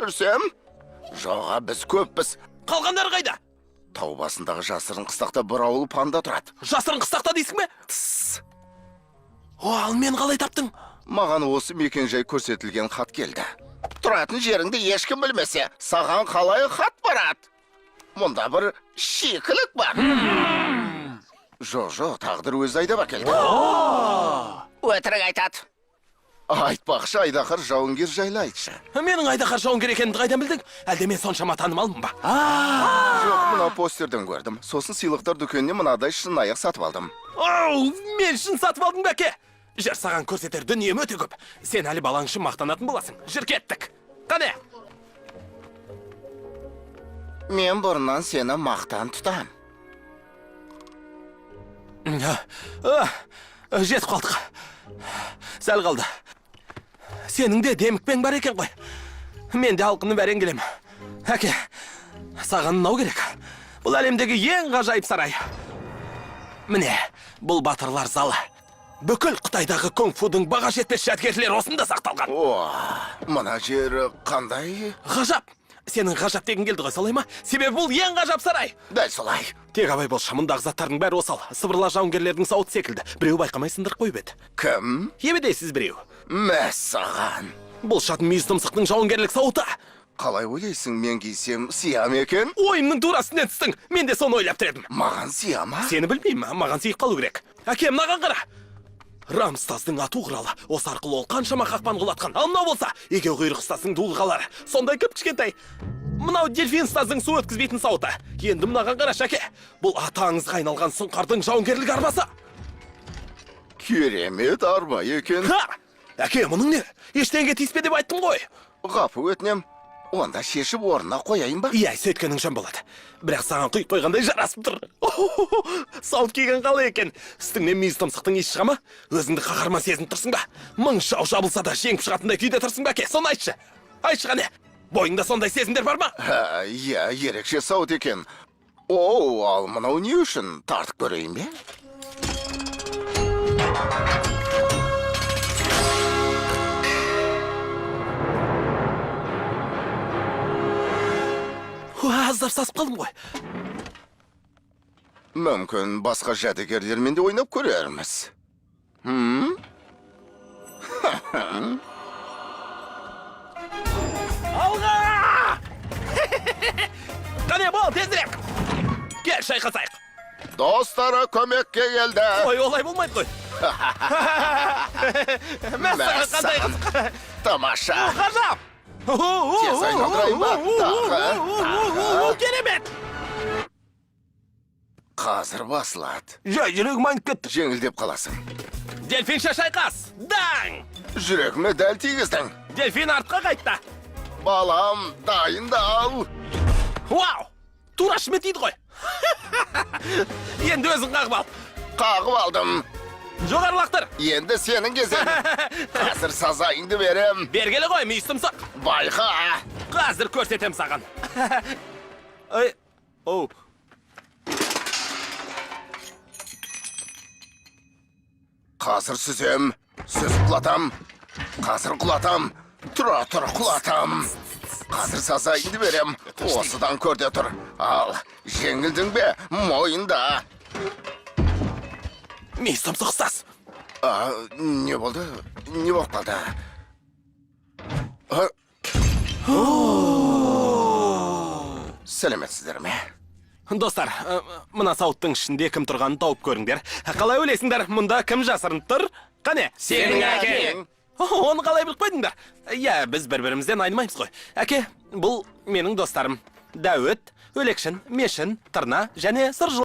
Жүрсем? Жоға, біз көппіз. Қалғандары қайда? Тау басындағы жасырын қыстақта бір ауыл панда тұрады. Жасырын қыстақта дейсің бе? Тсс. О, ал мен қалай таптың? Маған осы мекенжай көрсетілген хат келді. Тұратын жеріңді ешкім білмесе, саған қалай хат барады? Мұнда бір шикілік бар. Жоқ, жоқ, тағдыр өзі айдап әкелді. Өтірік айтады. Айтпақшы, айдаһар жауынгер жайлы айтшы. Менің айдаһар жауынгер екенімді қайдан білдің? Әлде мен соншама танымалмын ба? Жоқ, мына постерден көрдім. Сосын сыйлықтар дүкенінен мынадай шынаяқ сатып алдым. Оу, мен үшін сатып алдың ба, әке? Жүр, саған көрсетер дүнием өте көп. Сен әлі балаң үшін мақтанатын боласың. Жүр, кеттік. Қане? Мен бұрыннан сені мақтан тұтам. Жетіп қалдық. Сәл қалды. Сенің де демікпең бар екен ғой. Мен де алқынып әрең келем. Әке, саған мынау керек. Бұл әлемдегі ең ғажайып сарай. Міне, бұл батырлар залы. Бүкіл Қытайдағы кунг-фудың баға жетпес жәдігерлері осында сақталған. О, мына жер қандай? Ғажап! Сенің ғажап дегің келді ғой, солай ма? Себебі бұл ең ғажап сарай. Дәл солай. Тек абай болшы, мұндағы заттардың бәрі осал. Сыбырлас жауынгерлердің сауыты секілді. Біреу байқамай сындырып қойып еді. Кім? Ебедейсіз біреу. Мәссаған. Бұл шатын мүйіз тұмсықтың жауынгерлік сауыты. Қалай ойлайсың, мен кисем сия ма екен? Ойымның тура үстінен түстің. Мен де соны ойлап тұр едім. Маған сия ма? Сені білмеймін, маған сиіп қалу керек. Әке, мынаған қара. Рам ұстаздың ату құралы. Осы арқылы ол қаншама қақпан құлатқан. Ал мынау болса, егеуқұйрық ұстаздың дулығалары. Сондай кіп-кішкентай. Мынау дельфин ұстаздың су өткізбейтін сауыты. Енді мынаған қарашы, әке. Бұл аты аңызға айналған сұңқардың жауынгерлік арбасы. Керемет арба екен. Ха! Әке, мұның не? Ештеңеге тиіспе деп айттым ғой. Ғапу өтінем. Онда шешіп орнына қояйын ба? Иә, сөйткенің жөн болады. Бірақ саған құйып қойғандай жарасып тұр. Сауыт киген қалай екен? Үстіңнен мүйіз тұмсықтың иісі шыға ма? Өзіңді қаһарман сезініп тұрсың ба? Мың жау жабылса да жеңіп шығатындай күйде тұрсың ба, әке? Соны айтшы. Айтшы қане. Бойыңда сондай сезімдер бар ма? Иә, ерекше сауыт екен. Оу, ал мынау не үшін? Тартып көрейін бе? Аздап сасып қалдым ғой. Мүмкін басқа жәдігерлермен де ойнап көрерміз. Алға! Қане, бол, тезірек! Кел, шайқасайық. Достары көмекке келді. Ой, олай болмайды ғой. Мәссаған, қандай қызық. Тамаша. Ғажап! Тез айналдырайын ба? Тағы, Керемет! Қазір басылады. Жай, жүрегім айнып кетті. Жеңілдеп қаласың. Дельфинше шайқас! Даң! Жүрегіме дәл тигіздің. Дельфин артқа қайтты. Балам, дайындал. Вау! Тура ішіме тиді ғой. Енді өзің қағып ал. Қағып алдым. Жоғары лақтыр. Енді сенің кезегің. Қазір сазайыңды берем. Бергелі ғой, мүйіз тұмсық. Байқа. Қазір көрсетем саған. Ой, оу. Қазір сүзем. Сүзіп құлатам. Қазір құлатам. Тұра тұр құлатам. Қазір сазайыңды берем. Осыдан көрде тұр. Ал, жеңілдің бе? Мойында. Мүйіз тұмсық ұстаз. А, не болды? Не болып қалды? А? Сәлеметсіздер ме? Достар, мына сауыттың ішінде кім тұрғанын тауып көріңдер. Қалай ойлайсыңдар, мұнда кім жасырынып тұр? Қане? Сенің әкең. Оны қалай біліп қойдыңдар? Иә, біз бір-бірімізден айнымаймыз ғой. Әке, бұл менің достарым. Дәуіт, Өлекшін, Мешін, Тырна және Сыр.